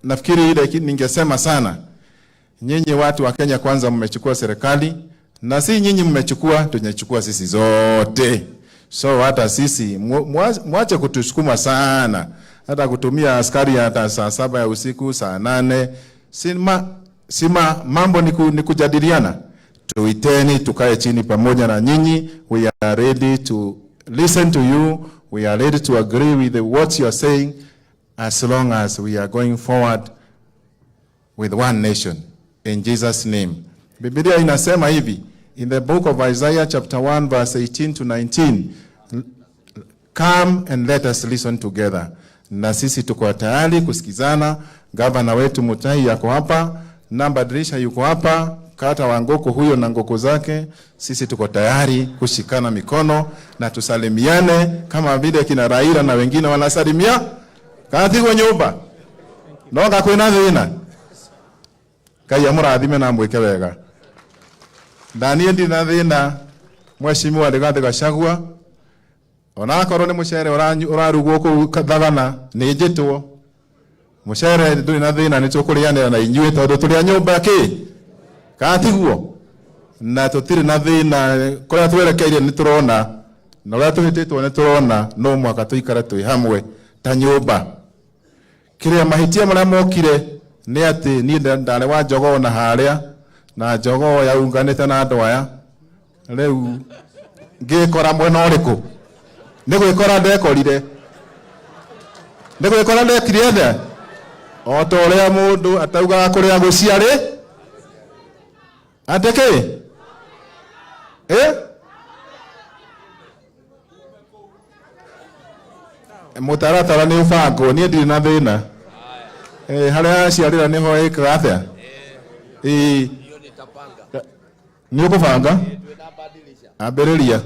Nafikiri ile ningesema sana, nyinyi watu wa Kenya Kwanza mmechukua serikali, na si nyinyi mmechukua, tumechukua sisi zote. So hata sisi mwache kutusukuma sana, hata kutumia askari hata saa 7 ya usiku, saa 8. Sima mambo ni kujadiliana. Tuiteni tukae chini pamoja na nyinyi. We are ready to listen to you. We are ready to agree with what you are saying as long as we are going forward with one nation in Jesus name. Biblia inasema hivi in the book of Isaiah chapter 1 verse 18 to 19, "Come and let us listen together." Na sisi tuko tayari kusikizana. Gavana wetu Mutahi yako hapa, Nambadilisha yuko hapa, Kata wa Ngoko huyo na ngoko zake. Sisi tuko tayari kushikana mikono na tusalimiane kama vile kina Raila na wengine wanasalimia katigwo nyumba no gakwina thina. Ngai amũrathime na mwĩke wega. Ndaniĩ ndirĩ na thĩna, Mheshimiwa Rigathi Gachagua, onakorwo nĩ mũcere ũrarugwo kũu Thagana, nĩ njĩtwo mũcere, ndũrĩ na thĩna, nĩ tũkũrĩanĩra na inyuĩ tondũ tũrĩ a nyũmba kĩ kana tiguo, na tũtirĩ na thĩna. Kũrĩa twerekeire nĩ tũrona, na ũrĩa tũhĩtĩtwo nĩ tũrona, no mũhaka tũikare twĩ hamwe ta nyũmba. Kĩrĩa mahĩtia marĩa mokire nĩ atĩ niĩ ndarĩ wa jogoo na harĩa na jogoo yaunganĩte na andũ aya, rĩu ngĩkora mwena ũrĩkũ? Nĩ gwĩkora ndekorire, nĩ gwĩkora ndekire atĩa, o ta ũrĩa mũndũ ataugaga kũrĩa gũciarĩ atĩ kĩ ĩ mũtaratara nĩ ũbangwo. Niĩ ndirĩ na thĩna. Harĩa aciarĩra nĩho ĩkaga atĩa? Ĩĩ. Hiyo nitapanga. Nĩ ũkũbanga? Tunabadilisha. Ambĩrĩria.